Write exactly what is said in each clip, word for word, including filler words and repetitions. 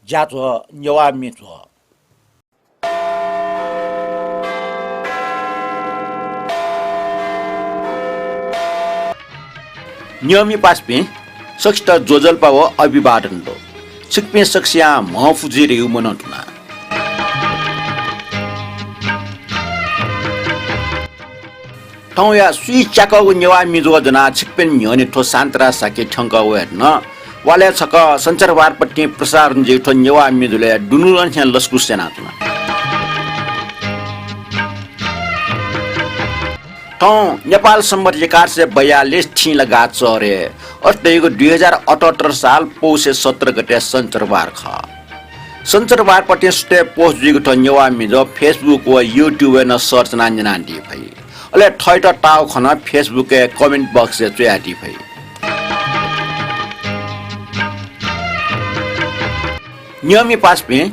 ज्याझ्वः नेवाः म्ये झ्वः। न्यंमि पासापिं, सकसित ज्वजलपा व अभिवादन दु। छिकपिं सकसियां म्हं फुजिर यु मनंतुना। थौंया सुइच्याकःगु नेवाः म्ये झ्वः ज्वनाः छिकपिनि न्ह्यःने थ्व शान्तराज शाक्य थ्यंकः वये धुन। वालय् छकः सञ्चारभारपतिं प्रसारण जुइगु थ्व नेवाः म्ये झ्वलय् दुनुगलंनिसें लसकुस यानाच्वना। थौं नेपाल संवत् एघार सय बयालिस थिंलागा चःह्रे, अथे धइगु दुई हजार अठहत्तर साल पौषे सत्र गते सञ्चारभार खः। सञ्चारभारपतिं सुथय् post जुइगु थ्व नेवाः म्ये झ्वः Facebook व YouTube-य् नं search यानाः न्यनादी फइ। अले थःत ताःगु खँ नं Facebook-य् comment box-य् च्वयादी फइ। न्यंमि पासापिं,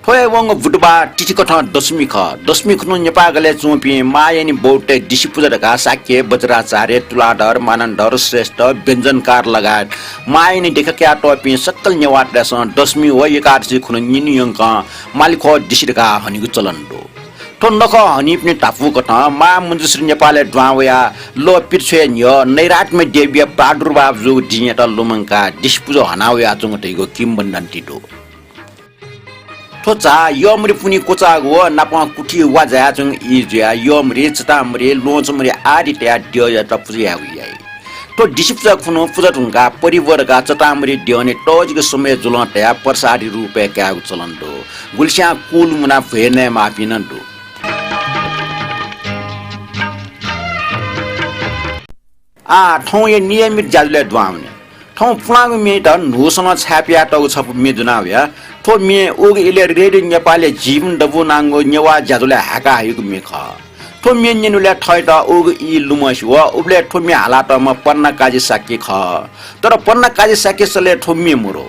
थ्व हे वंगु बुधबार तिथिकथं दशमी खः। दशमी खुन्हु नेपाःगलय् च्वंपिं मांयानि बौद्धतय् दिसिपुजा धकाः शाक्य, वज्राचार्य, तुलाधर, मानन्धर, श्रेष्ठ, व्यञ्जनकार लगायत मांयानि देखाकयातःपिं सकल नेवाःतय्सं दशमी व एकादशी खुन्हु निन्हु यंकं मालिख्वः दिसि धकाः हनीगु चलन दु। थ्व नखः हनीपिनि धापूकथं मां मञ्जुश्री नेपालय् दुहां वयाः लः पित छ्वये न्ह्यः नैरात्म्य देवीया प्रादुर्भाव जूगु दिंयात लुमंकाः दिसिपुजा हना वयाच्वंगु धइगु किंवदन्ती दु। थ्व झा यःमरि पुन्हि क्वचाःगु व नापं कुथि वा जायाच्वंगु ई जुयाः यःमरि, चतांमरि, ल्वहंचंमरि आदि तयाः द्यःयात पुजा यायेगु याइ। थ्व दिसिपुजा खुन्हु पुजा धुंकाः परिवः धकाः चतांमरि द्यःने तःजिक समय् जुलं तयाः प्रसादी रूपय् कायेगु चलन दु। गुलिस्यां कुल मुनाः भ्वय् नयेमाःपिं नं दु। आः थौंया नियमित ज्याझ्वलय् दुहां वने। थौं पुलांगु म्येयात न्हूसलं छाय्‌पयातःगु छपु म्ये ज्वना वया। थ्व म्ये उगु इलय् रेडियो नेपालया जीवन दबू नांगु नेवाः ज्याझ्वलय् हाय्‌का हइगु म्ये खः। थ्व म्ये न्यनेबलय् थःत उगु ई लुमंसे वः। उबलय् थ्व म्ये हालातःम्ह पन्ना काजी शाक्य खः। तर पन्ना काजी शाक्य सलय् थ्व म्ये मरु।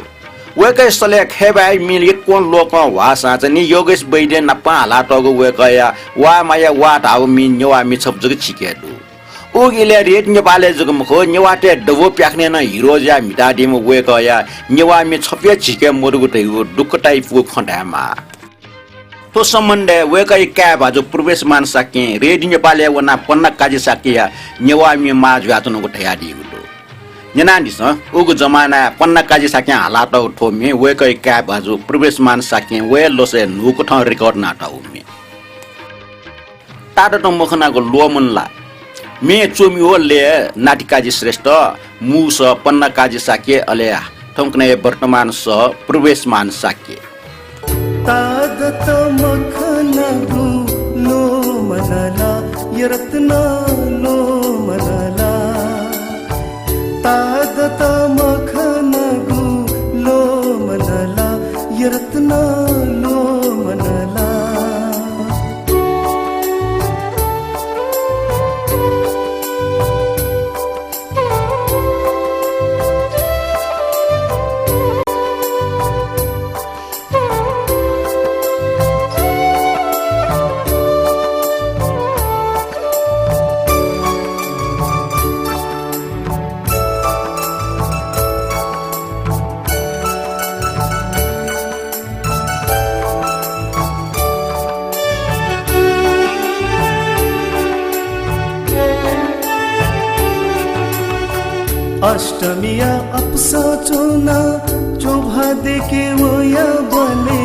वय्‌कःया सलय् खय्‌बाय् म्ये यक्वं लोकं ह्वाःसां चाहिँ योगेश वैद्यं नापं हालातःगु वय्‌कःया वाः माया वाः धाःगु म्ये नेवाः म्ये छपु जक झीके दु। उगु इलय् रेडियो नेपालय् जक मखु, नेवाःतय् दबू प्याखनय् नं हिरो जुयाः म्हितादीम्ह वय्‌कःया नेवाः म्ये छपु हे झीके मदुगु धइगु दुःखदायीपुगु खँ धायेमाः। थ्व सम्बन्धय् वय्‌कःया काय् भाजु प्रवेशमान शाक्यं रेडियो नेपालय् वनाः पन्ना काजी शाक्यया नेवाः म्ये माः जुयाच्वनागु धयादीगु दु। न्यनादिसँ, उगु जमानाय् पन्ना काजी शाक्यं हालातःगु थ्व म्ये वय्‌कःया काय् भाजु प्रवेशमान शाक्यं वया लसय् न्हूकथं record यानातःगु म्ये। ताःदत मखनागु ल्वःमन ला? म्ये च्वमि व लय् नातिकाजी श्रेष्ठ, मू सः पन्ना काजी शाक्य, अले थौंकन्हय् वर्तमान सः प्रवेशमान शाक्य। ताःदत मखनागु ल्वःमन ला, या रत्न ल्वःमन ला। ताःदत मखनागु ल्वःमन ला, या रत्न ल्वःमन ला। अष्टमिया अपसं च्वना च्वभा देके वयाबले,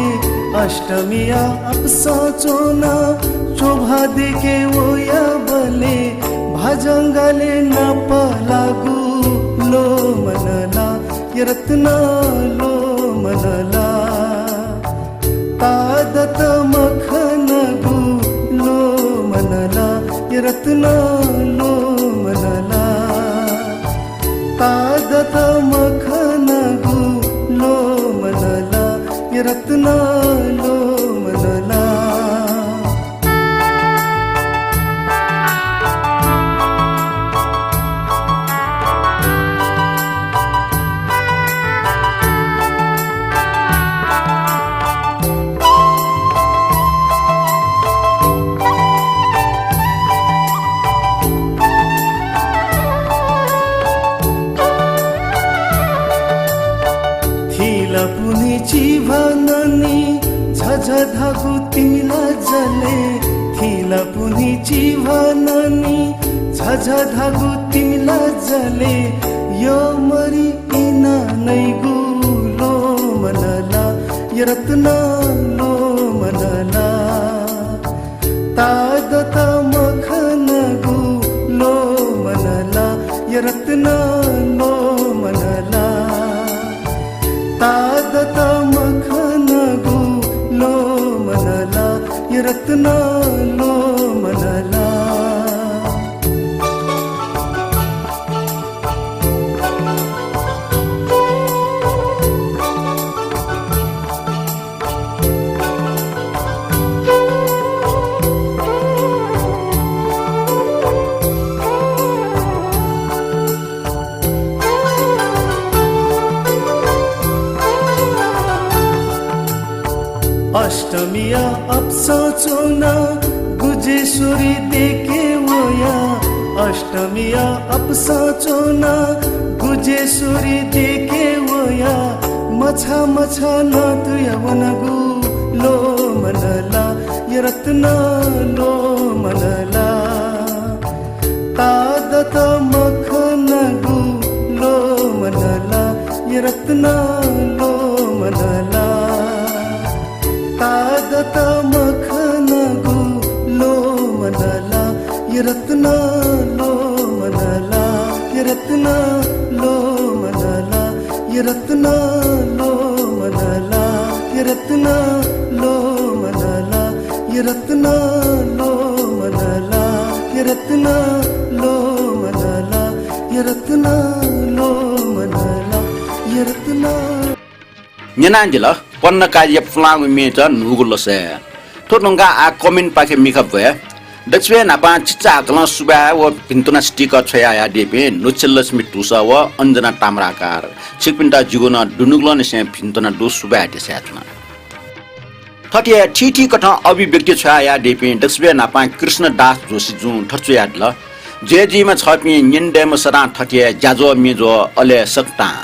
अष्टमिया अपसं च्वना च्वभा देके वयाबले, भाजंगाले नापलागु ल्वःमन ला, या रत्न ल्वःमन ला। ताःदत मखनागु ल्वःमन ला, या रत्न ल्वःमन ला। ताःदत मखनागु ल्वःमन ला, या रत्न ल्वःमन ला। थिला पुन्हि चिभाननि झझ धागु तिमिला जले, थिला पुन्हि चिभाननि झझ धागु तिमिला जले, यो मरि इना नइगु लो मनला, यो रत्न लो मनला। तादत मखनगु लो मनला, यो रत्न लो मनला। तादत मखनगु लो मनला, यो रत्न लो मनला। अष्टमिया अपसं च्वना गुजेश्वरी देके वया। अष्टमिया अपसं च्वना गुजेश्वरी देके वया। मछा मछा नतुया वनगु लो मनला, यो रत्न लो मनला। तादत मखनगु लो मनला, यो रत्न लो मनला। तादत मखनगु लो मनला, यो रत्न लो मनला, यो रत्न लो मनला, यो रत्न लो मनला, यो रत्न लो मनला, यो रत्न लो मनला, यो रत्न लो मनला, यो रत्न लो मनला, यो रत्न। न्यनादिल पन्न काजीया पुलांगु म्ये च्वय् न्हूगु लसय्। थ्व धुंकाः आः comment पाखे मिखा ब्वये। दकसिबय् न्हापां चिचाहाकलं सुभाय् व भिन्तुना sticker छ्वयाहयादीपिं नुच्छेलक्ष्मी धुसा व अञ्जना ताम्राकार, छिकपिन्त जिगु नं दुनुगलंनिसें भिन्तुना दु, सुभाय् देछानाच्वना। थथे हे थीथी कथं अभिव्यक्ति छ्वयाहयादीपिं दकसिबय् न्हापां कृष्णदास जोशी जुं थथे च्वयादिल, जय जुइमा छःपिं न्यनेदयेमा सदां थथे हे ज्याझ्वः म्येझ्वः अले सकतां।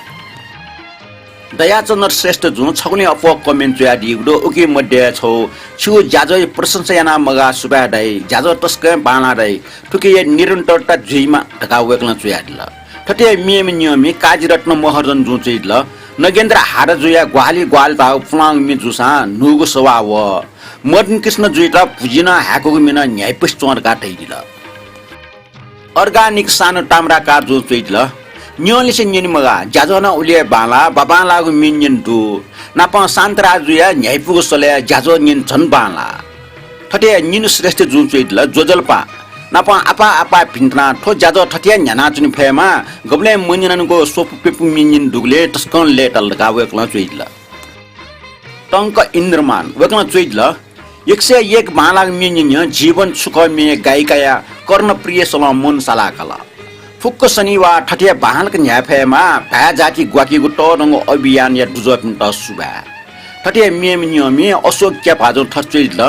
दयाचन्द्र श्रेष्ठ जुं छगुलिं अप्वः comment च्वयादीगु दु। उकी मध्ये छगू, छिगु ज्याझ्वःया प्रशंसा यानाः मगाः सुभाय् धाइ, ज्याझ्वः तसकं बांलाः धाइ, थुकिया निरन्तरता जुइमा धकाः वय्कलं च्वयादिल। थथे हे मेम्ह नियःमि काजीरत्न महर्जन जुं च्वयादिल, नगेन्द्र हाडा जुया ग्वाहालि ग्वाहालि धाःगु पुलांगु म्ये जूसां न्हूगु सवाः वः। मदन कृष्ण जुइत भुजिं हाय्कूगु म्ये नं न्ह्याइपुसे च्वं धकाः धयादिल। Organic सानु ताम्राकार जुं च्वयादिल, न्यंलिसे न्यने मगाः, ज्याझ्वः नं उलि हे बांलाः, बांबांलाःगु म्ये न्यने दु। नापं शान्तराज जुया न्ह्याइपुगु सलय् ज्याझ्वः न्यने झन बांलाः। थथे हे निनु श्रेष्ठ जुं च्वयादिल, ज्वजलपा, नापं आपाः आपाः भिन्तुना थ्व ज्याझ्वः थथे हे न्ह्यानाच्वने फयेमा, गबलें मन्यनानिगु स्वपु प्यपु म्ये न्यने दुगुलिं तसकं लय्ताल धकाः वय्कलं च्वयादिल। टंक इन्द्रमान, वय्कलं च्वयादिल, एक सय एक बांलाःगु म्ये न्यने जीवन छुकः म्ये गायिकाया कर्णप्रिय सलं मन सालाकाल। फुक्क शनिबाः थथे बांलाक न्ह्याये फयेमा भाय् जाति ग्वाकेगु तःधंगु अभियानया दुजःपिन्त सुभाय्। थथे मेम्ह नियःमि अशोक क्यापाजुं थथे च्वयादिल,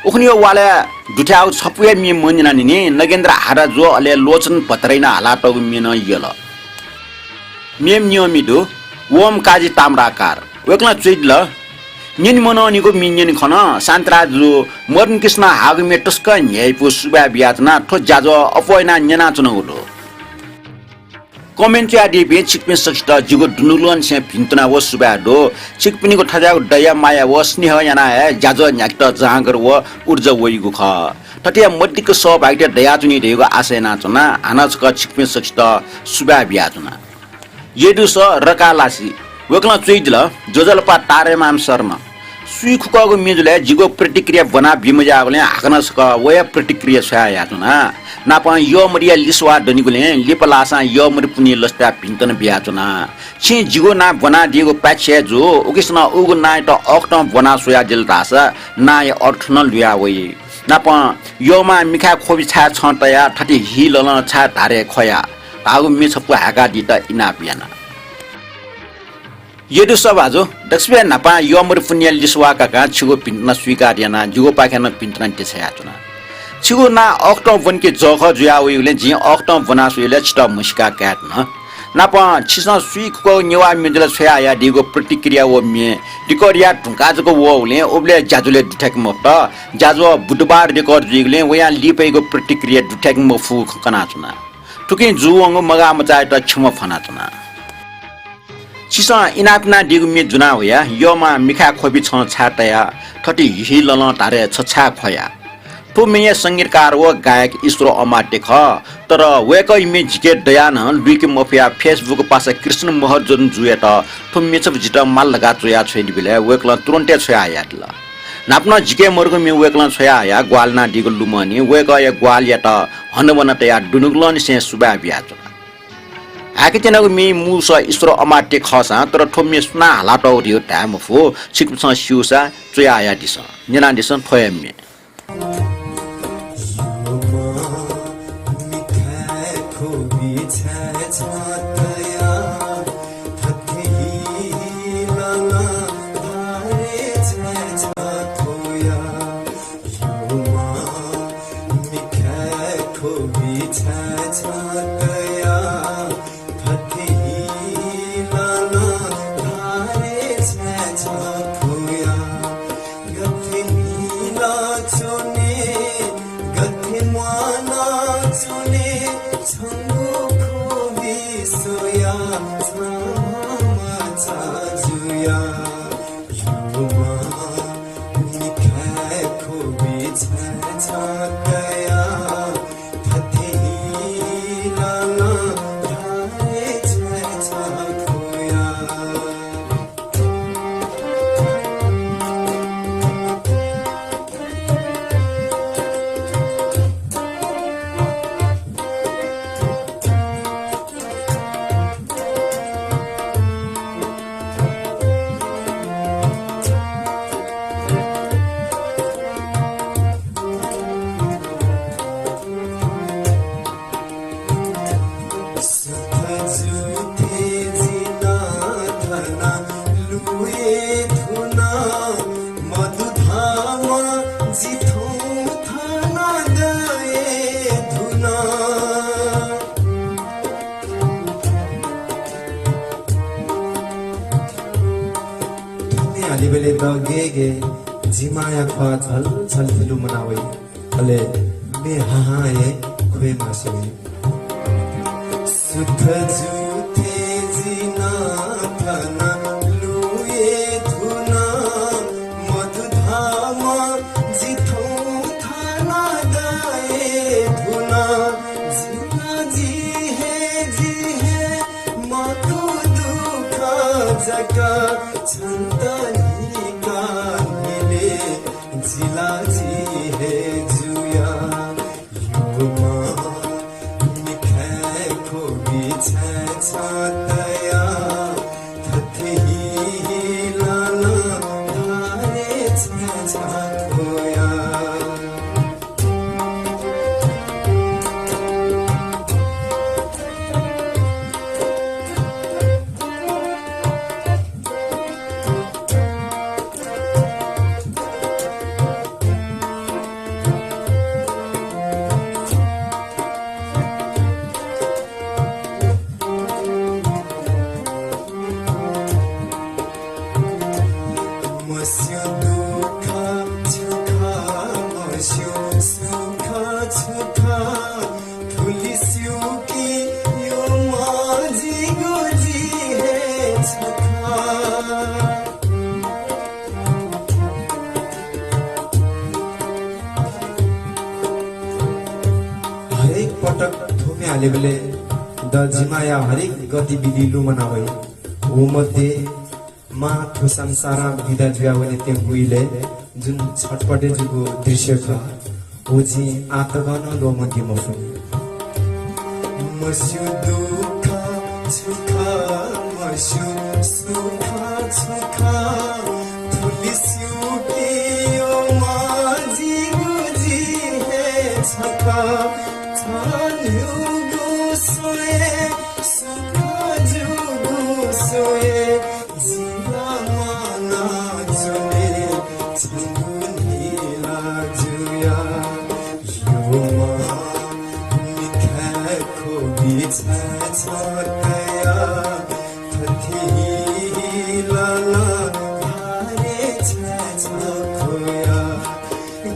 उखुन्हु वालय् दुथ्याःगु छपु हे म्ये मन्यनानिनि, नगेन्द्र हाडा जु अले लोचन भट्टराईं हालातःगु म्ये नं यल। मेम्ह नियःमि दु ओम काजी ताम्राकार। वय्कलं च्वयादिल, न्यने मनंनिगु म्ये न्यने खन, शान्तराज जु, मदन कृष्णं हाःगु म्ये तसकं न्ह्याइपुसे सुभाय् बियाच्वना, थ्व ज्याझ्वः अप्वः यानाः न्यनाच्वनागु दु। Comment च्वयादीपिं छिकपिं सकसित जिगु दुनुगलंनिसें भिन्तुना व सुभाय् दु। छिकपिनिगु थज्याःगु दया माया व स्नेह यानाः हे ज्याझ्वः न्ह्याकेत जाँगर व ऊर्जा वइगु खः। थथे हे मदिक्क सहभागिता दयाच्वनी धइगु आशा यानाच्वना। हानं छकः छिकपिं सकसित सुभाय् बियाच्वना। यदुस रकालासी, वय्कलं च्वयादिल, ज्वजलपा तारेमाम शर्मा, सुइखुकःगु म्ये जुलय् जिगु प्रतिक्रिया ब्वना बिमज्याःगुलिं हाकनं छकः व हे प्रतिक्रिया छ्वयाहयाच्वना। नापं यःमरिया लिसः वा दनिगुलिं लिपा लाःसां यःमरि पुन्हि लसताय् भिन्तुना बियाच्वना। छिं जिगु नां ब्वनादीगु पाय्छि हे जू, उकिसनं उगु नांयात अःखतं ब्वना स्वयादिल धाःसा नांया अर्थ नं लुया वइ। नापं यःमां मिखाय् ख्वबि छाय् छं तयाः थथे हि ललं छाय् धारे ख्वया धाःगु म्ये छपु हाय्कादीत इनाप याना। यदुस भाजु, दकसिबय् न्हापां यःमरि पुन्हिया लिसः वा काकां छिगु भिन्तुना स्वीकार यानाः जिगुपाखें नं भिन्तुना देछायाच्वना। छिगु नां अःखतं ब्वनेके जःखः जुया वइगुलिं जिं अःखतं ब्वना स्वयेबलय् छितः म्हसीका काये धुन। नापं छिसं सुइकुक्वःगु नेवाः म्ये जुल छ्वया हयादीगु प्रतिक्रिया व म्ये record याये धुंकाः जक वःगुलिं उबलय् ज्याझ्वलय् दुथ्याके मफुत। ज्याझ्वः बुधबार record जुइगुलिं वयां लिपायागु प्रतिक्रिया दुथ्याके मफुगु खँ कनाच्वना। थुकिं जूवंगु मगाःमचाःयात क्षमा फ्वनाच्वना। छिसं इनाप यानादीगु म्ये ज्वना वया यःम्ह मिखाय् ख्वबि छं छाय् तया, थथे हिहिललं धाःसा छ छाय् ख्वया। थ्व म्येया संगीतकार व गायक ईश्वर अमात्य खः, तर वय्कःया म्ये जिके दयाः नं लुइके मफयाः Facebook पासा कृष्ण महर्जन जुयात थ्व म्ये छपु जितः माल धकाः च्वयाः छ्वयादीबलय् वय्कलं तुरुन्त हे छ्वया हयादिल। न्हापा नं जिके मदुगु म्ये वय्कलं छ्वया हयाः ग्वाहालि यानादीगु लुमंनिं वय्कःया ग्वाहालियात हनाबना तयाः दुनुगलंनिसें सुभाय् बियाच्वना। हाय्कत्यनागु म्येया मू सः ईश्वर अमात्य खःसां, तर थ्व म्ये सुनां हालातःगु धइगु धाये मफु, छिकपिन्सं स्यूसा च्वया हयादिसँ, न्यनादिसँ थ्व हे म्ये। थुमि हालिबलय् द गेगे जिमाया ख्वाः झलझल थें लुमना वइ। अले म्ये हाहां हे ख्वये मास्ति वइ। हरेक पटक थुमि हालेबलय् द जिमाया हरेक गतिविधि लुमना वइ। व मध्ये मां थ्व संसारं बिदा जुयावनेत्यंगु इलय् जुन छटपटे जूगु दृश्य खः, व जिं आः तकं नं ल्वःमंके मफुनि। लाला भारे छाय् छख्वया,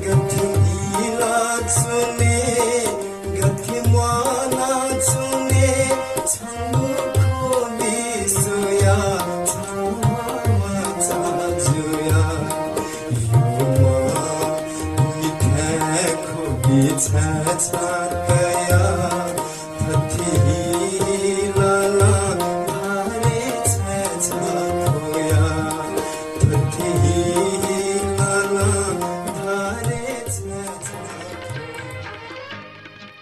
गथे हिला च्वने, गथे म्वाना च्वने, छंगु खँ बिस्वया, छाय् वा चा जुया, यःम्ह मिखाय् ख्वबि छाय् छाय् तया,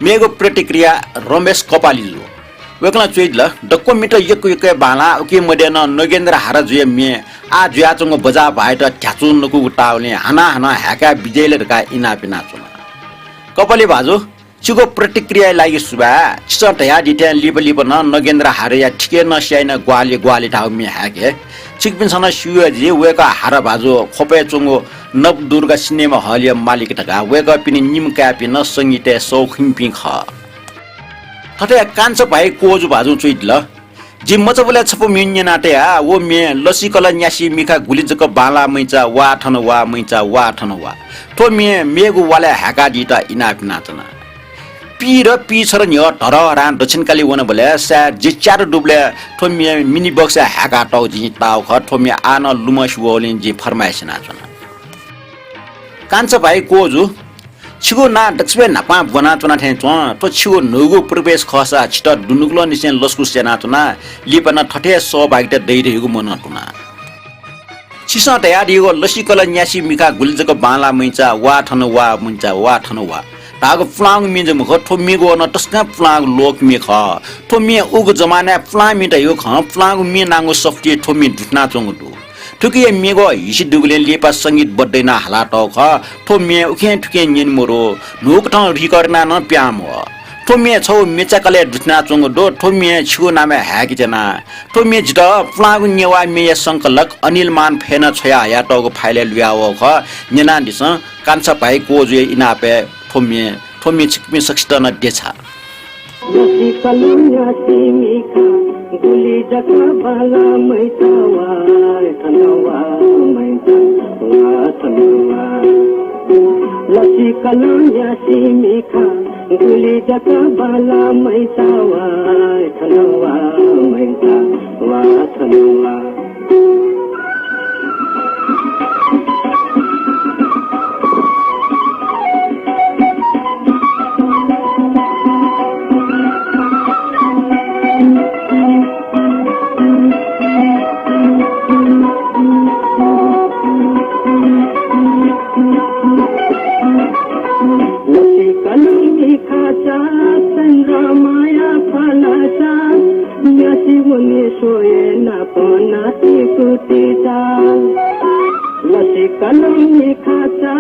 मेगु प्रतिक्रिया रमेश कपालीजु। वय्कलं च्वयादिल, दक्व मित यक्व यक्व बांलाः, उकी मध्ये नं नगेन्द्र हारा जुया म्ये आः जुयाच्वंगु बजाः भाःयात ध्याचु नकूगु तावलिं हानं हानं हाय्काः बिज्याइ ले धकाः इनाप यानाच्वना। कपाली भाजु, छिगु प्रतिक्रियाया लागि सुभाय्। छिसं धयादी थें लिपा लिपा नं नगेन्द्र हाराया थिके नं स्याइनं ग्वाहालि ग्वाहालि धाःगु म्ये हाय्के। छिकपिन्सं नं स्यू हे जुइ, वय्कः हारा भाजु ख्वपय् च्वंगु नवदुर्गा सिनेमा हलया मालिक धकाः। वय्कःपिनि निम्ह काय्पिं नं संगीतय् सौखिंपिं खः। थथे कान्छा भाइ कोजु भाजुं च्वयादिल, जि मचाबलय् छपु म्ये न्यना तया, व म्ये लसिकल न्यासि मिखा गुलि जक बांलाः मैचा वा थन वा, मैचा वा थन वा। थ्व म्ये मेगु वालय् हाय्कादीत इनाप यानाच्वना। पीर पीछर न्ह्यः धरहरां दक्षिणकाली वनाबलय् सायद जि च्यात दुबलय् थ्व म्ये मिनी बक्सय् हाय्कातःगु जिं ताःगु खः। थ्व म्ये आः नं लुमंसे वःगुलिं जिं फरमाइस यानाच्वना। कान्छा भाइ कोजु, छिगु नां दक्वसिबय् न्हापां ब्वनाच्वना थें च्वं। थ्व छिगु न्हूगु प्रवेश खःसा छितः दुनुगलंनिसें लसकुस यानाच्वना। लिपा नं थथे हे सहभागिता दइ धइगु मनं तुना। छिसं धयादीगु लसिकल न्यासि मिखा गुलि जक बांलाः मैचा वा थन वा, मैचा वा थन वा धाःगु पुलांगु म्ये जक मखु, थ्व म्येगु नं तसकं पुलांगु लोक म्ये खः। थ्व म्ये उगु जमानाय् पुलां म्ये धइगु खः, पुलांगु म्ये नांगु सफुतिइ थ्व म्ये दुथनाच्वंगु दु। थुकिया म्येगु हिसि दुगुलिं लिपा संगीतबद्ध यानाः हालातःगु खः। थ्व म्ये उखें थुखें न्यने मरु, न्हूकथं record यानाः नं पिहां मवः। थ्व म्ये छगू म्येचाकलय् दुथनाच्वंगु दु। थ्व म्ये छिगु नामय् हाय्के त्यना। थ्व म्ये जितः पुलांगु नेवाः म्येया संकलक अनिल मान फय्नं छ्वया हयातःगु फाइलय् लुयावःगु खः। न्यनादिसँ, कान्छा भाइ कोजुया इनापय् थ्व म्ये, थ्व म्ये छिकपिं सकसितं नं देछा। लसिकलं न्यासि मिखा गुलि जक बांलाः मैचा वा थन वा, मैचा वा थन वा। लसिकलं न्यासि मिखा गुलि जक बांलाः मैचा वा थन वा, मैचा वा थन वा। लसिकलं मिखाचा चन्द्रमाया फलाचा, न्यासि वने स्वये नाप नातिकुतिचा। लसिकलं मिखाचा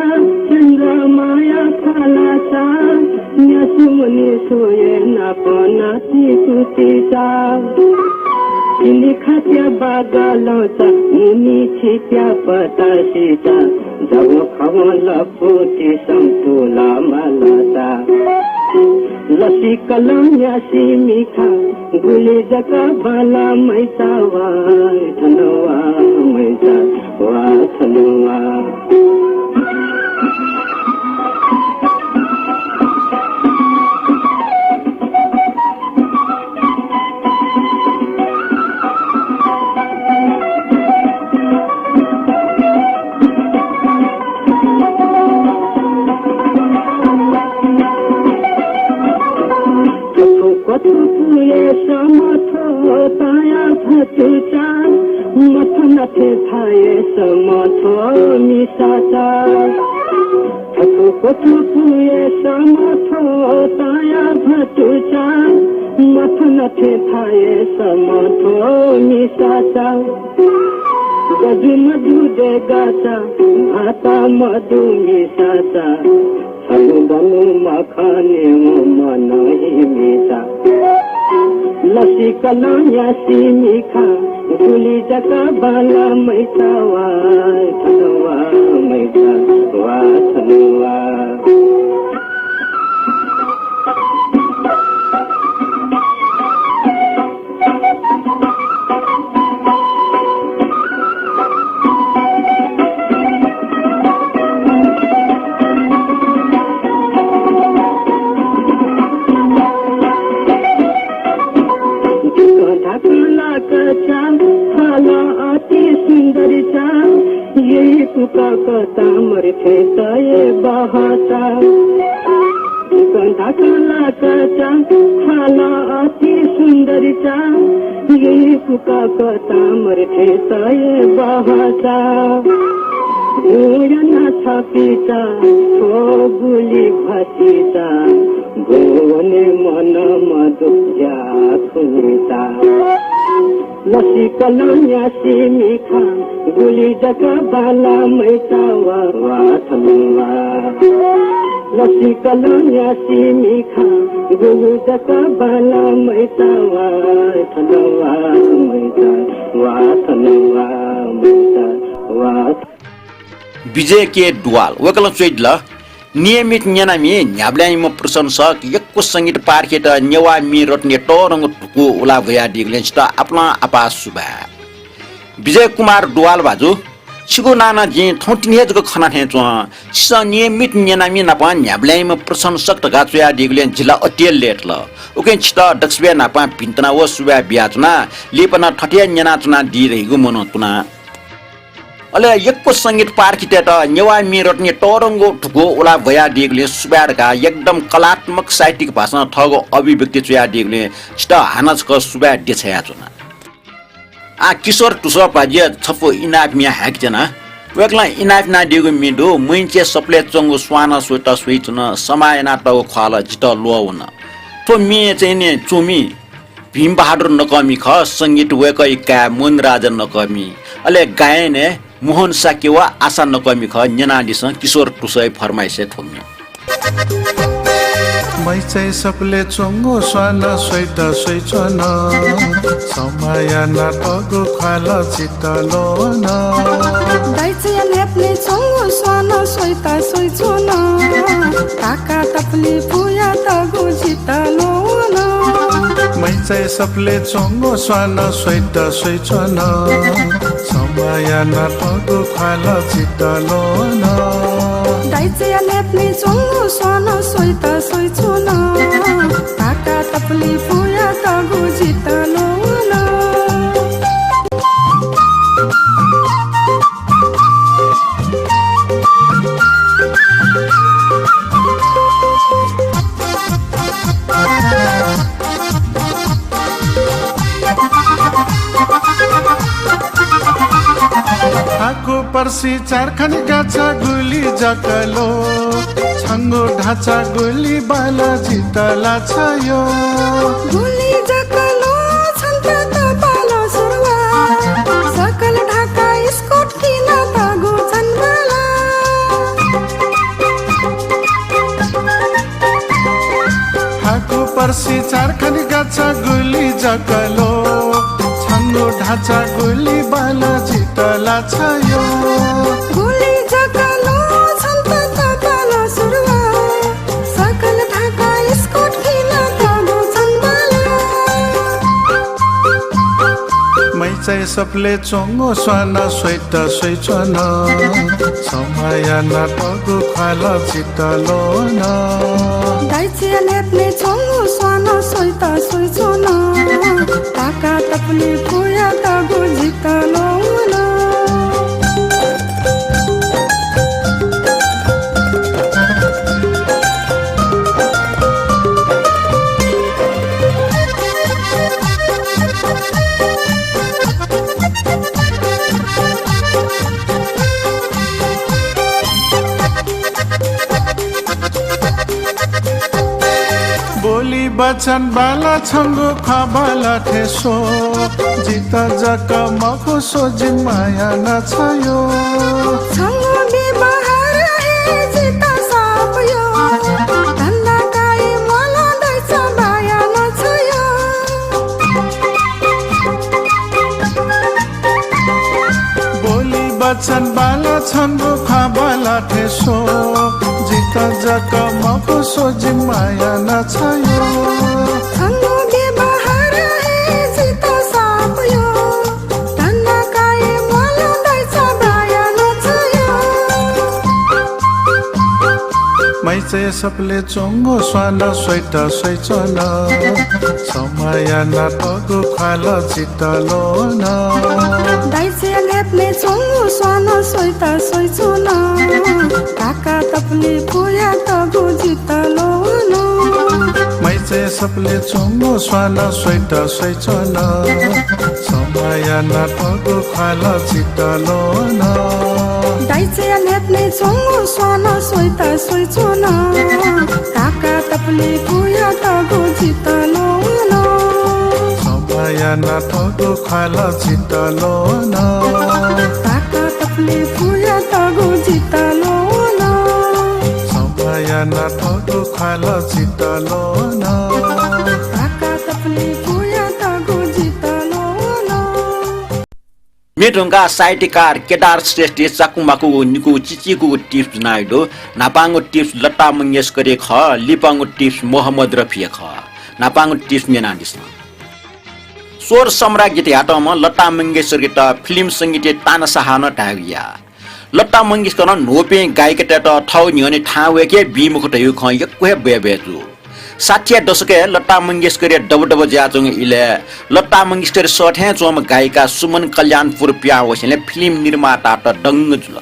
चन्द्रमाया फलाचा, न्यासि वने स्वये नाप नातिकुतिचा। तिनि खाच्या बागलंचा, मुनि छित्या पतासिचा, जव खवं लपुति संकुला मालाचा। लसिकलं न्यासि मिखा गुलि जक बांलाः मैचा वा थन वा, मैचा वा थन वा। थथु क्वथु पुये समथो ताया भतुचा, मथन थेथाये समथो मिसाचा। थथु क्वथु पुये समथो ताया भतुचा, मथन थेथाये समथो मिसाचा। गजु मधु देगाचा, भाता मधु मिसाचा। छगू बनु मखने मन हिमिसा। लसिकलं न्यासि मिखा गुलि जक बांलाः मैचा वा थन वा, मैचा वा थन वा। अति सुन्दर चा, यही कुका कता मर थे तये बहता। गंधा कला कचा, खाला अति सुन्दर चा, यही कुका कता मर थे तये बहता। उयना छपिता, थो गुली भसिता, भुवने मन मधुया थुनिता। लसी कलम यासी मिखा, गुली जक बाला मैता वा, वा थलवा। लसी कलम यासी मिखा, गुली जक बाला मैता वा, थलवा मैता, वा थलवा मैता, वा। विजय के दुवाल, वय्कलं च्वयादिल, नियमित न्यनामि न्ह्याबलेंनिम्ह प्रशंसक यक्व संगीत पारखीत नेवाः मि रत्नया तःधंगु धुकू उला भ्वयादीगुलिं छितः आपालं आपाः सुभाय्। विजय कुमार दुवाल भाजु, छिगु नां नं जिं थौंतिनि हे जक खना थें च्वं। छिसं नियमित न्यनामि नाप न्ह्याबलेंनिम्ह प्रशंसक धकाः च्वयादीगुलिं जि ला अति हे लय्ताल। उकिं छितः दक्वसिबय् न्हापां भिंतुना व सुभाय् बियाच्वना। लिपा नं थथे हे न्यनाच्वनादी धइगु मनं तुना। अले यक्व संगीत पारखीतय्त नेवाः मि रत्नया तःधंगु धुकू उला भ्वयादीगुलिं सुभाय् धकाः एकदम कलात्मक साहित्यिक भाषां थःगु अभिव्यक्ति च्वयादीगुलिं छितः हानं छकः सुभाय् देछायाच्वना। आः किशोर तुसः पाजुया छपु इनाप म्ये हाय्के त्यना। वय्कलं इनाप यानादीगु म्ये दु, मैंचय् सफलय् च्वंगु स्वानं स्वइत स्वइच्वन, समाः यानातःगु ख्वालं जितः ल्वःवन। थ्व म्ये चाहिँ नि च्वमि भीमबहादुर नकःमि खः, संगीत वय्कःया काय् मोहनराजा नकःमि, अले गायनय् मोहन शाक्य व आशा नकःमि खः। न्यनादिसँ किशोर तुसःया फरमाइसय् थ्व म्ये। मैंचय् सफलय् च्वंगु स्वानं स्वइत स्वइच्वन, समाः यानातःगु ख्वालं जितः ल्वःवन। दाइचाया न्ह्यःने च्वंगु स्वानं स्वइत स्वइच्वन, काका तपुलि पुयातःगु जितः ल्वःवन। मैंचय् सफलय् च्वंगु स्वानं स्वइत स्वइच्वन, समाः यानातःगु ख्वालं जितः ल्वःवन। दाइचाया न्ह्यःने च्वंगु स्वानं स्वइत स्वइच्वन, काका तपुलि पुयातःगु जितः ल्वःवन। हाकु पर्सि चारखानी गाछा गुलि जक ल्वः, छंगु ढाँचा गुलि बाल जितः लाछायो। गुलि जक ल्वः छन्त तपाल सुरुवा, सकल ढाका स्कर्ट किनातःगु छन्त बाल। हाकु पर्सि चारखानी गाछा गुलि जक ल्वः, छंगु ढाँचा गुलि बाल जितः लाछायो। गुलि जक ल्वः छन्त तपाल सुरुवा, सकल ढाका स्कर्ट किनातःगु छन्त बाल। मैंचय् सफलय् च्वंगु स्वानं स्वइत स्वइच्वन, समाः यानातःगु ख्वालं जितः ल्वःवन। दाइचाया न्ह्यःने च्वंगु स्वानं स्वइत स्वइच्वन, काका तपुलि पुयातःगु जितः ल्वःवन। बोली बचन बाल छंगु ख्वाः बाल थें स्वः, जितः जक मखु स्वः जिम्मा याना छयो। छंगु व्यवहार हे जितः सापयो, धन्दा काइ म्वाल दाइचा बाया न छयो। बोली बचन बाल छंगु ख्वाः बाल थें स्वः, जितः जक मखु स्वः जिम्मा याना छयो। छंगु व्यवहार हे जितः सापयो, धन्दा काइ म्वाल दाइचा बाया न छयो। मैंचय् सफलय् च्वंगु स्वानं स्वइत स्वइच्वन, समाः यानातःगु ख्वालं जितः ल्वःवन। छपले च्वंगु स्वान स्वइत स्वइच्वन। समाया नाथगु ख्वाल चित ल्ववन। दाइचाया न्ह्याथने च्वंगु स्वान स्वइत स्वइच्वन। काका तपले पुयातगु चित ल्ववन। समाया नाथगु ख्वाल चित ल्ववन। काका तपले पुयातगु चित ल्ववन। समाया नाथगु ख्वाल चित ल्ववन। काका तपले पुयातगु चित ल्ववन। म्ये धुंकाः साहित्यकार केदार श्रेष्ठं चाकुमाकुगु निकू चिचीकुगु tips ज्वनाबिल दु। न्हापांगु tips लता मंगेशकरया खः, लिपांगु tips मोहम्मद रफीया खः। न्हापांगु tips न्यनादिसँ। स्वर सम्राज्ञी धयातःम्ह लता मंगेशकरयात film संगीतया तानाशाह नं धायेगु याः। लता मंगेशकरं न्हूपिं गायिकातय्त थःगु न्ह्यःने थाहां वय्के बी मखु धयागु खँ यक्व हे बय्बय् जू। साठीया दशकय् लता मंगेशकरया दबदब जुयाच्वंगु इलय् लता मंगेशकरया सः थें च्वंम्ह गायिका सुमन कल्याणपुर पिहां वसेंलि film निर्मातात दंग जुल।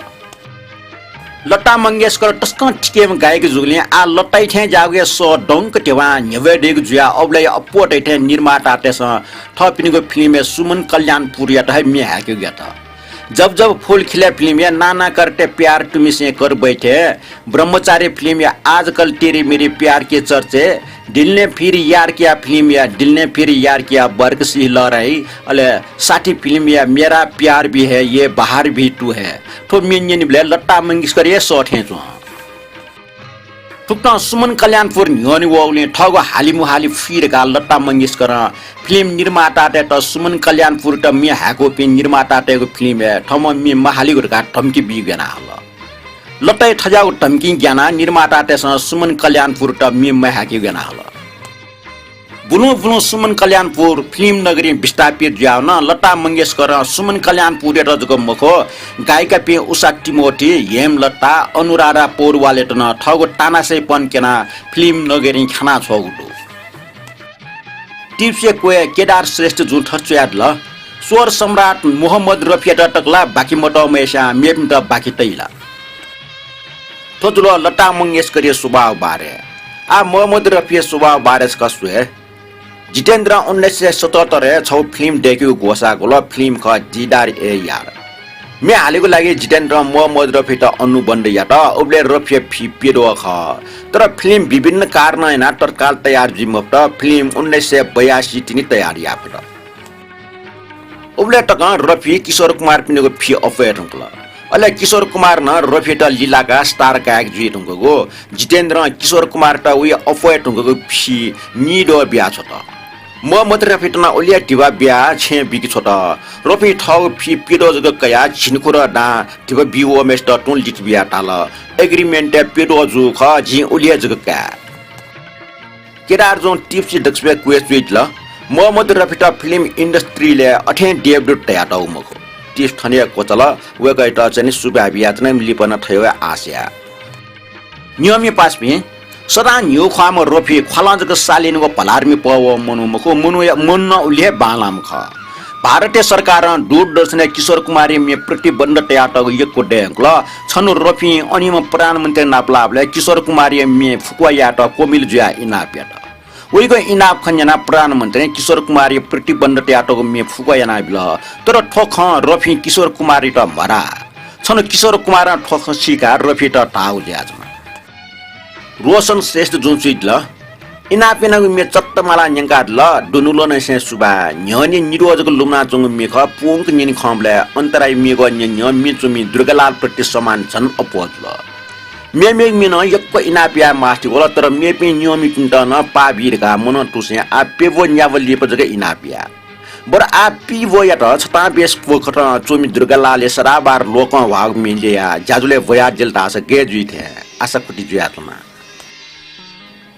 लता मंगेशकर तसकं थिकेम्ह गायिका जूगुलिं आः लताइ थें ज्याःगु हे सः दंक ध्यबां न्ह्यब्वये दइगु जुयाः अबलय् अप्वः तइ थें निर्मातातय्सं थःपिनिगु film-य् सुमन कल्याणपुरयात हे म्ये हाय्केगु यात। जब जब फूल खिले film-य्, नाना करते प्यार तुमसे कर बैठे, ब्रह्मचारी film-य्, आजकल तेरी मेरी प्यार के चर्चे, दिल ने फिर यार किया film-या, दिल ने फिर यार किया, बरकसी लहराई, अले साथी film-या, मेरा प्यार भी है, ये बहार भी तू है। थ्व म्ये न्यनेबलय् लता मंगेशकरया सः थें च्वं। थुकथं सुमन कल्याणपुर न्ह्यःने वःगुलिं थःगु हालिमुहालि फुइ धकाः लता मंगेशकरं film निर्मातातय्त सुमन कल्याणपुरयात म्ये हाय्कूपिं निर्मातातय्गु film-य् थःम्हं म्ये महालेगु धकाः धम्की बीगु याना हल। लताया थज्याःगु धम्किं ग्यानाः निर्मातातय्सं सुमन कल्याणपुरयात म्ये महाय्केगु याना हल। बुलुं बुलुं सुमन कल्याणपुर film नगरीं विस्थापित जुयाः वन। लता मंगेशकरं सुमन कल्याणपुरयात जक मखु, गायिकापिं उषा तिमोथी, हेमलता, अनुराधा पौडवालयात नं थःगु तानाशाहीपन क्यनाः film नगरीं ख्यानाछ्वःगु दु। Tips-या क्वय् केदार श्रेष्ठजुं थथे च्वयादिल, स्वर सम्राट मोहम्मद रफीयात तक ला बाकि मतःम्ह अय्सां मेपिन्त बाकि तइ ला? थ्व जुल लता मंगेशकरया स्वभाव बारे। आः मोहम्मद रफीया स्वभाव बारे छकः स्वये। जितेन्द्रं उन्नाइस सय सतहत्तरय् छगू film दय्केगु ग्वसाः ग्वल, film खः दीदार ए यार। म्ये हालेगु लागि जितेन्द्रं मोहम्मद रफीयात अनुबन्ध यात। उबलय् रफीया फि प्यद्वः खः। तर film विभिन्न कारणं यानाः तत्काल तयार जुइ मफुत। Film उन्नाइस सय बयासी तिनि तयार याये फत। उबलय् तकं रफी किशोर कुमारपिनिगु फि अप्वये धुंकल। अले किशोर कुमारं नं रफीयात लिलाकाः star गायक जुइ धुंकूगु, जितेन्द्रं किशोर कुमारयात वइ अप्वये धुंकूगु फि निद्वः बियाछ्वत। मोहम्मद रफीयात नं उलि हे धिबा बियाः छेँय् बिके छ्वत। रफीं थःगु फि प्यद्वः जक कयाः झिंखुदँ दां धिबा बी वःम्हय्सित तुं लित बियाः धाल, agreement-य् प्यद्वः जूगु खः, जिं उलि हे जक काये। केदारजुं tips दक्वसिबय् क्वय् च्वयादिल। मोहम्मद रफीयात film industry-लय् अथें देवदूत धयातःगु मखु। Tips थन हे क्वचाल, वय्कःयात चाहिँ नि सुभाय् बियाच्वना, लिपा नं थथे हे आश याये। न्यंमि पासापिं, सदां न्ह्यू ख्वाःम्ह रफी ख्वालं जक सालिन व भलार्मि पहः वःम्ह मनू मखु, मनूया मन नं उलि हे बांलाःम्ह खः। भारतीय सरकारं दूरदर्शनय् किशोर कुमारया म्ये प्रतिबन्ध तयातःगु यक्व दये धुंकल। छन्हु रफीं अनयाम्ह प्रधानमन्त्री नापलाःबलय् किशोर कुमारया म्ये फुक्क यायेत क्वमिल जुयाः इनाप यात। वइगु इनाप खँ न्यनाः प्रधानमन्त्रीं किशोर कुमारया प्रतिबन्ध तयातःगु म्ये फुक्क यानाबिल। तर थ्व खँ रफीं किशोर कुमारयात म्हधाः। छन्हु किशोर कुमारं थ्व खँ सीकाः रफीयात धाःगु जुयाच्वन। रोशन श्रेष्ठजुं च्वयादिल, इनाप यानागु म्ये चत्त मालाः न्यंकादिल, दुनुगलंनिसें सुभाय्। न्ह्यःने निद्वः जक लुमनाच्वंगु म्ये खः, पूवंक न्यने खंबलय् अन्तराया म्येगः न्यँ न्यँ म्ये च्वमि दुर्गालाल प्रति सम्मान झन अप्वः जुल। मेमेगु म्ये नं यक्व इनाप याये मास्ति वल, तर मेपिं न्यंमिपिन्त नं पाः बी धकाः मनं तुसें आः प्यब्व न्याब्व लिपा जक इनाप या। बरु आः पिब्वयात छतां बेस क्वखतं च्वमि दुर्गालालया सदाबहार ल्वकं ह्वाःगु म्ये ल्ययाः ज्याझ्वलय् ब्वयादिल धाःसा गय् जुइ थें आशाकुति जुयाच्वना।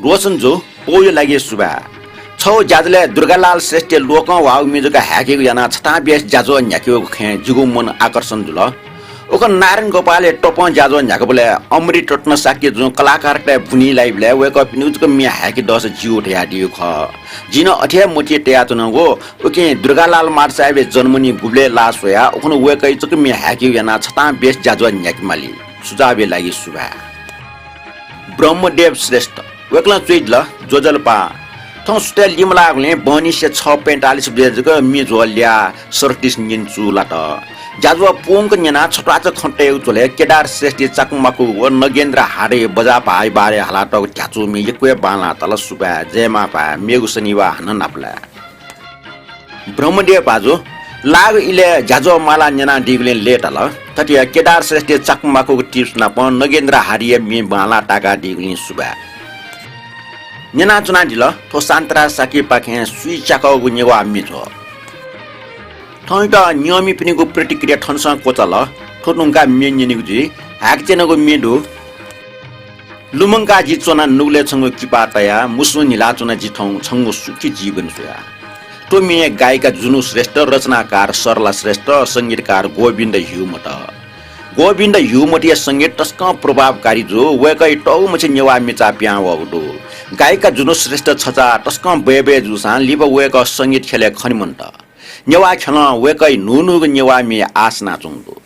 रोशनजु, पौया लागि सुभाय्। छगू ज्याझ्वलय् दुर्गालाल श्रेष्ठया ल्वकं ह्वाःगु म्ये जक हाय्केगु यानाः छतां बेस ज्याझ्वः न्ह्याकेगु खँय् जिगु मन आकर्षण जुल। उखं नारायण गोपालया तपं ज्याझ्वः न्ह्याकेबलय् अमृत रत्न शाक्यजुं कलाकारतय् बुनी लाइबलय् वय्कःपिनिगु जक म्ये हाय्के दःसा ज्यू धयादीगु खः। जिं नं अथे हे मतिइ तयाच्वनागु। उकिं दुर्गालाल माधव साहेबया जन्मदिन गुबलय् लाः स्वयाः उखुन्हु वय्कःया जक म्ये हाय्केगु यानाः छतां बेस ज्याझ्वः न्ह्याकेमाली। सुझावया लागि सुभाय्। ब्रह्मदेव श्रेष्ठ, वय्कलं च्वयादिल, ज्वजलपा। थौं सुथय् लिमलाःगुलिं बहनीसे छ पैंतालिस बजे जक म्ये ज्वः ल्याः सरतिस न्यने चूलात। ज्याझ्वः पूवंक न्यनाः छत्वाःचा खँ तयेगु झ्वलय् केदार श्रेष्ठया चाकुमाकु व नगेन्द्र हारया बजाः भाःया बारे हालातःगु ध्याचुमि यक्व हे बांलाः ताल। सुभाय्, जय मांभाय्, मेगु शनिबाः हानं नापलाये। ब्रह्मदेव भाजु, लाःगु इलय् ज्याझ्वः माला न्यनादीगुलिं लय्ताल। थथे केदार श्रेष्ठया चाकुमाकुगु tips नाप नगेन्द्र हारिया म्ये बांलाः ताकादीगुलिं सुभाय्। न्यनाच्वनादिल, थ्व शान्तराज शाक्यपाखें सुइच्याकःगु नेवाः म्ये ज्वः। थौंयात न्यंमिपिनिगु प्रतिक्रिया थनसं क्वचाल। थ्व धुंकाः म्ये न्यनेगु जुइ। हाय्काच्वनागु म्ये दु। लुमंकाः जि च्वना नुगलय् छंगु किपा तया, मुसुं न्हिलाच्वना जि थौं छंगु सुखी जीवन स्वया। थ्व म्ये गायिका जुनु श्रेष्ठ, रचनाकार सरला श्रेष्ठ, संगीतकार गोविन्द ह्युमत। गोविन्द ह्युमतया संगीत तसकं प्रभावकारी जू। वय्कःया तःगु मछि नेवाः मिचा पिहां वःगु दु। गायिका जुनु श्रेष्ठ छचाः तसकं बय्बय् जूसां लिपा वय्कः संगीत ख्यलय् खने मन्त। नेवाः ख्यलं वय्कःया न्हून्हूगु नेवाः म्ये आः सनाच्वंगु दु।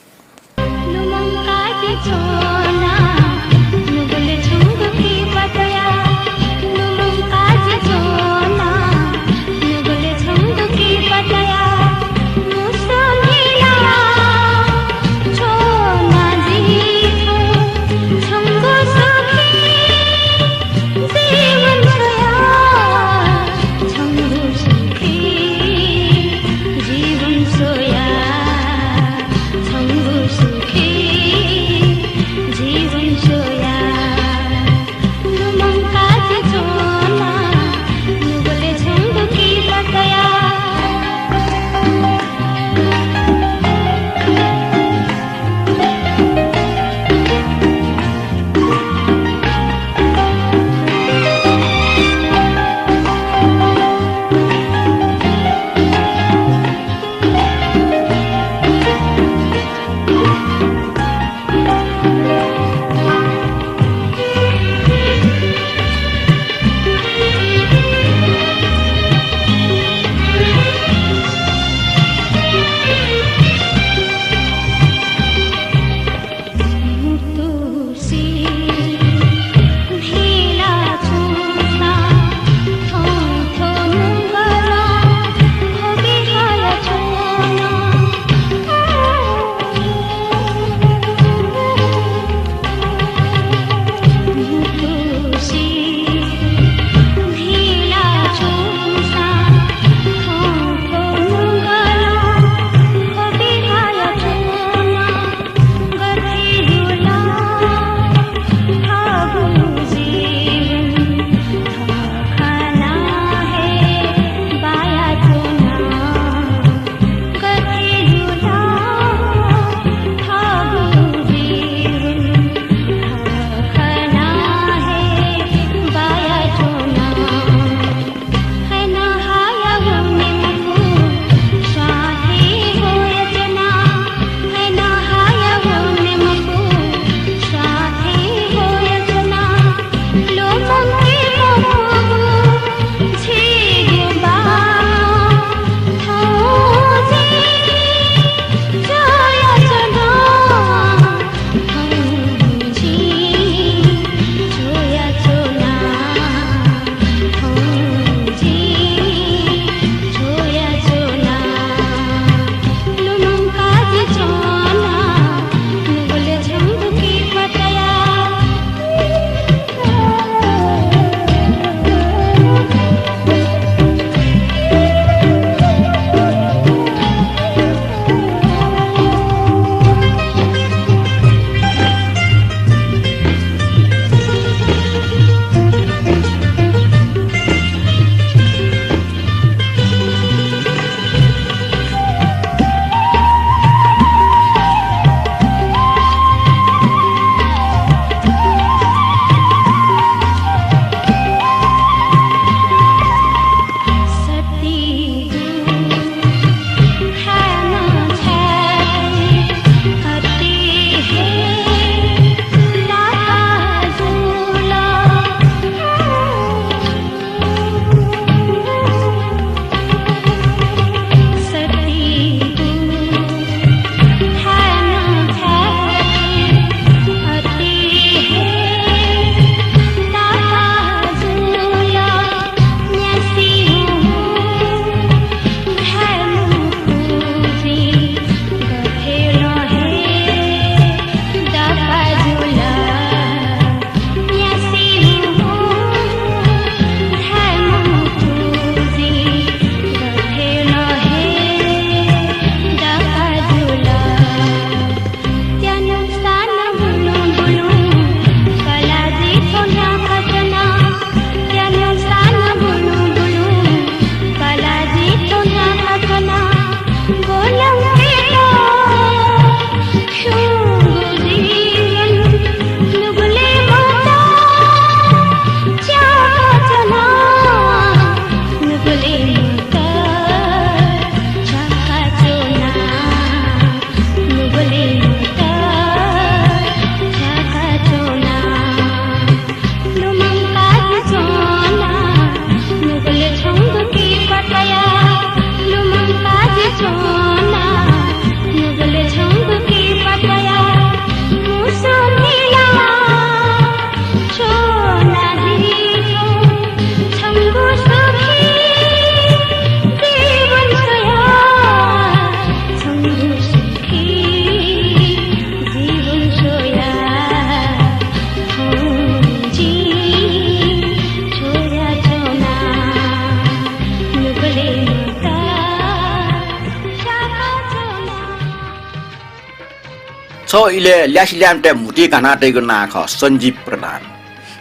थ्व इलय् ल्यासेल्याम्हतय् म्हुतुइ घानातःगु नां खः सञ्जीव प्रधान।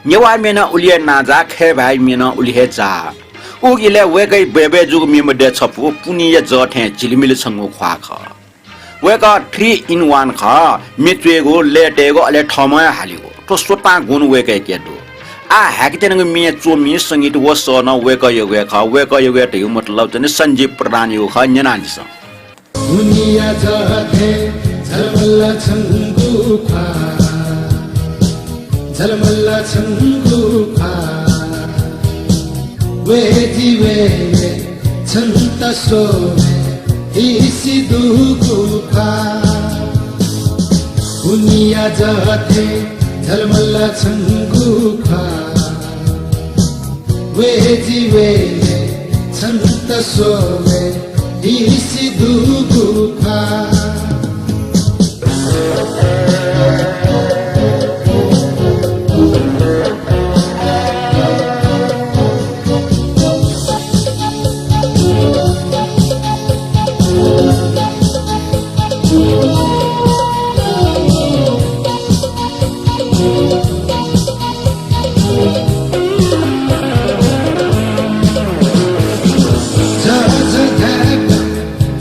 नेवाःम्ह नं उलि हे नांजाः, खय् भाय्‌म्ह नं उलि हे जाः। उगु इलय् वय्‌कःया बय्‌बय् जूगु म्हिगः मध्ये छपु पुन्हिया जः थें झिलिमिलि छंगु ख्वाः खः। वय्‌कः three in one खः, म्ये च्वयेगु, लय् तयेगु, अले थःम्हं हे हालेगु। थ्व स्वतां गुण वय्‌कःयाके दु। आः हाय्‌केत्यनागु म्ये च्वमि, संगीत व सः नं वय्‌कःयागु हे खः। वय्‌कःयागु हे धइगु मतलब चाहिँ सञ्जीव प्रधानयागु खः, न्यनादिसँ। पुन्हिया जः थें झलमल छंगु ख्वाः, झलमल छंगु ख्वाः। वये जि वये छन्त स्वये हिसि दुगु ख्वाः। पुन्हिया जः थें झलमल छंगु ख्वाः। वये जि वये छन्त स्वये हिसि दुगु ख्वाः। झ झ धाय्‌क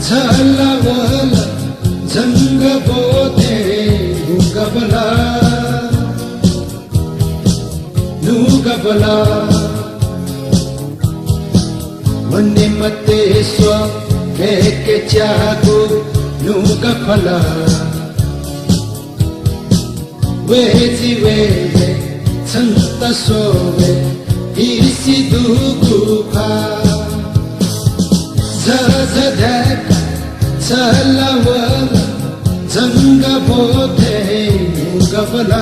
छला वल, जंगः ब्वथें नुगः बल, नुगः बल। वने मते स्वये कय्‌के च्याःगु नुगः ख्वला। वये जि वये छन्त स्वये हिसि दुगु ख्वाः। झ झ धाय्‌क छला वल, जंगः ब्वथें नुगः बल,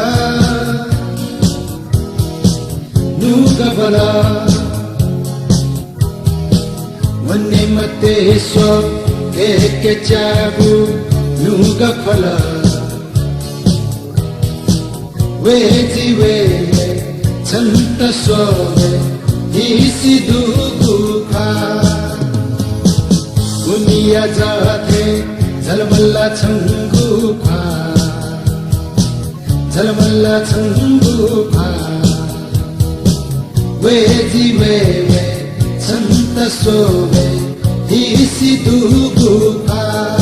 नुगः बल। वने मते स्वये कय्‌के च्याःगु नुगः ख्वला। वये जि वये छन्त स्वये हिसि दुगु ख्वाः। पुन्हिया जः थें झलमल छंगु ख्वाः, झलमल छंगु ख्वाः। वये जि वये छन्त स्वये हिसि दुगु ख्वाः।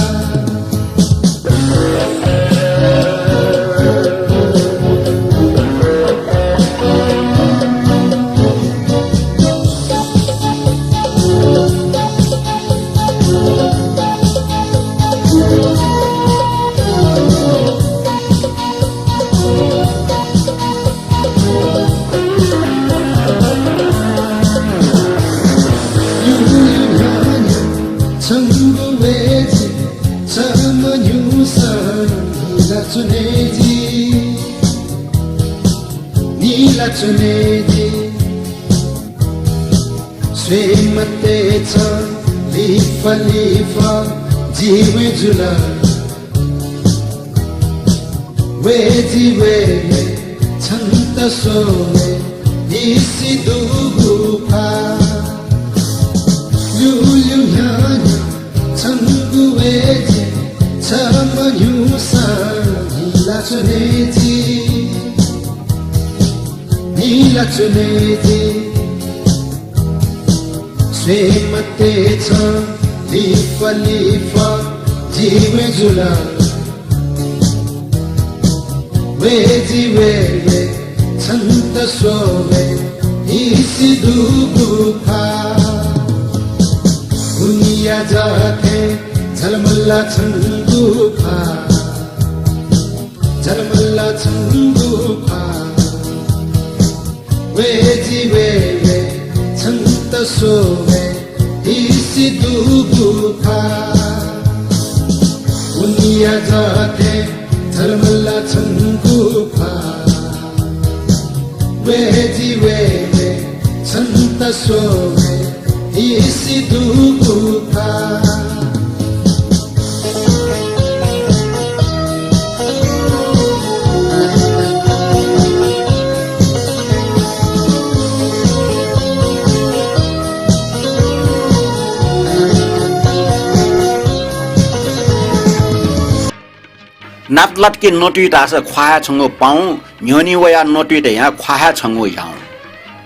छंगु वये जि, छम्ह न्ह्यूसं निला च्वने जि, निला च्वने जि। स्वये मते छं लिफा लिफा जि वये जुल। वये जि वये छन्त स्वये हिसि दुगु ख्वाः। ल्यूल्यू न्ह्यान्ह्या छंगु वये जि, छम्ह न्ह्यूसं निला च्वने जि, निला च्वने जि। स्वये मते छं लिफा लिफा जि वये जुल। वये जि वये छन्त स्वये हिसि दुगु ख्वाः। पुन्हिया जः थें झलमल छंगु ख्वाः, झलमल छंगु ख्वाः। वये जि वये छन्त स्वये हिसि दुगु ख्वाः। पुन्हिया जः थें झलमल छंगु ख्वाः। वये जि वये छन्त स्वये हिसि दुगु ख्वाः। नापलात कि नतुइ धाःसा ख्वाः हे छंगु पाउँ, न्ह्यःने वयाः नतुइ धाःसा ख्वाः हे छंगु ह्याउँ।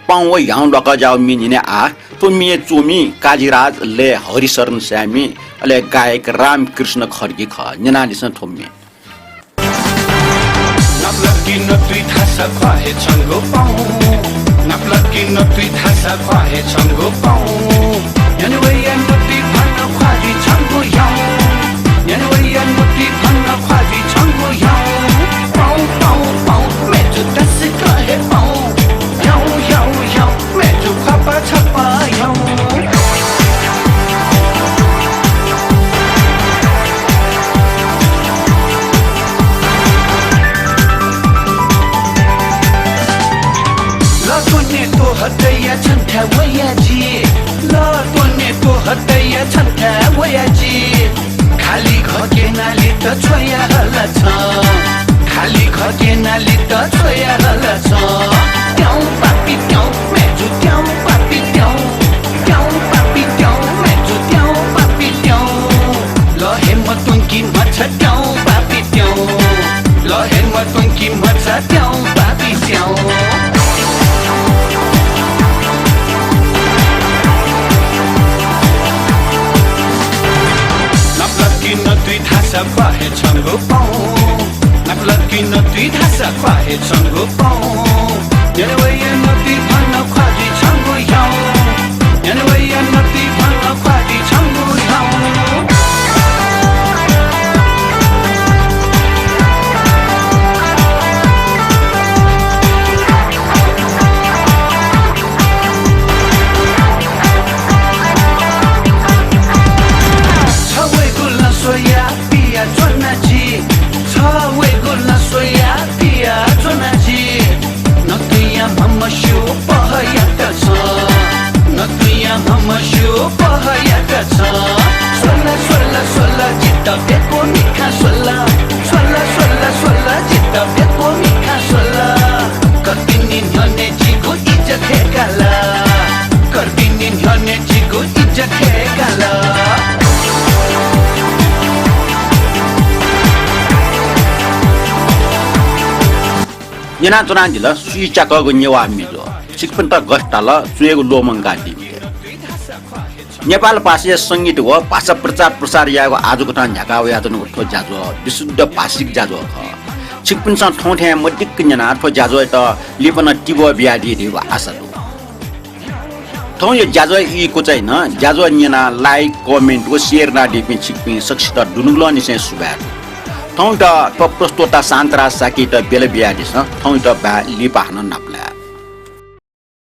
पाउँ व ह्याउँ ल्वाकज्याःगु मि न्ह्यःने आः। थ्व मिइ च्वमि काजीराज लय् हरिशरण साय्मि, अले गायक रामकृष्ण खड्गी खः। न्यनादिसँ थ्व मि। नापलात कि नतुइ धाःसा ख्वाः हे छंगु पाउँ। नापलात कि नतुइ धाःसा ख्वाः हे छंगु पाउँ। न्ह्यःने वयाः नतुइ भन ख्वाः जुइ छंगु ह्याउँ। न्ह्यःने वयाः नतुइ भन ख्वाः जुइ छंगु ह्याउँ। पाउँ, पाउँ, पाउँ, मय्जु तसकं हे पाउँ। ह्याउँ, ह्याउँ, ह्याउँ, मय्जु ख्वापा छपा ह्याउँ। लः त्वने त्वहः तयाः छन्थाय् वया जि। लः त्वने त्वहः तयाः छन्थाय् वया जि। खालि घः क्यनाः लित छ्वया हल छं। खालि घः क्यनाः लित छ्वया हल छं। त्याउँ पापी त्याउँ, मय्जु त्याउँ पापी त्याउँ। त्याउँ पापी त्याउँ, मय्जु त्याउँ पापी त्याउँ। लः हे मत्वंकी म्हचा त्याउँ पापी त्याउँ। लः हे मत्वंकी म्हचा त्याउँ पापी त्याउँ। नापलात कि नतुइ धाःसा ख्वाः हे छंगु पाउँ। नापलात कि नतुइ धाःसा ख्वाः हे छंगु पाउँ। न्ह्यःने वयाः नतुइ भन ख्वाः जुइ छंगु ह्याउँ। न्ह्यःने वयाः नतुइ भन ख्वाः जुइ छंगु ह्याउँ। छ वइगु लँ स्वयाः पियाच्वना जि। छ वइगु लँ स्वयाः पियाच्वना जि। नतुयां म्हमस्यू पहःयात छं। नतुयां म्हमस्यू पहःयात छं। स्वल, स्वल, स्वल, जितः प्यक्व मिखां स्वल। स्वल, स्वल, स्वल, जितः प्यक्व मिखां स्वल। कर्पिनि न्ह्यःने जिगु इज्जत हे काल। कर्पिनि न्ह्यःने जिगु इज्जत हे काल। न्यनाच्वनादिल स्वीच्याकःगु नेवाः म्ये ज्वः। छिकपिन्त गथे ताल च्वयेगु ल्वःमंकादीपिं। नेपाल भाषाया संगीत व भाषा प्रचार प्रसार यायेगु आजकथं न्ह्याका वयाच्वनागु थ्व ज्याझ्वः विशुद्ध भाषिक ज्याझ्वः खः। छिकपिन्सं थौं थें मदिक्क न्यनाः थ्व ज्याझ्वःयात लिपा नं तिबः बियादी धइगु आशा दु। थौंया ज्याझ्वः ई क्वचाय् नं ज्याझ्वः न्यनाः like, comment व share यानादीपिं छिकपिं सकसित दुनुगलंनिसें सुभाय् दु। थौंयात थ्व प्रस्तोता शान्तराज शाक्ययात ब्यलय् बियादिसँ। थौंयात बाय्, लिपा हानं नापलाये।